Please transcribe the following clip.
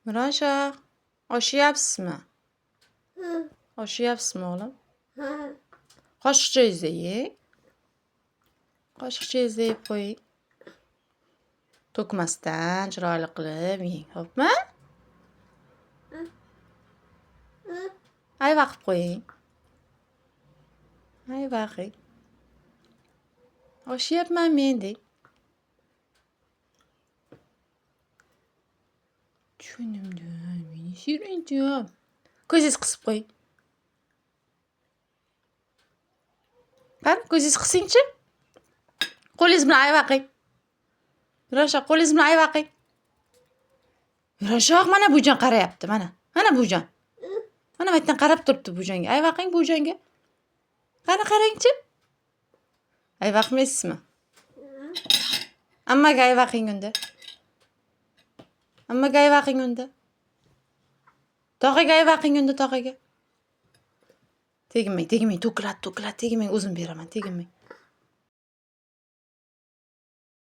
Mironshoh, oshyapsizmi? Oshyapsizmi, o'g'lim? Qoshiqchangizni yeng. Qoshiqchangizni yeb qo'ying. To'kmasdan chiroyli qilib yeng, xo'pmi? Ayva qilib qo'ying. Ayva qiling. Oshyapman men deng. Tushunimdan meni shirinchim. Ko'zingizni qisib qo'ying. Qani, ko'zingizni qisingchi. Qo'lingiz bilan ayva qiling. Mironshoh, qo'lingiz bilan ayva qiling. Mironshoh, mana bujon qarayapti, mana. Mana bujon. Mana bu yerdan qarab turibdi bujonga. Ayva qiling bujonga. Qani qarangchi. Ayva qilmaysizmi? Ammaga ayva qiling unda. Ammaga ayva qiling unda. Tog'aga ayva qiling unda, tog'aga. Tegmang, tegmang, to'kiladi, to'kiladi, tegmang, o'zim beraman, tegmang.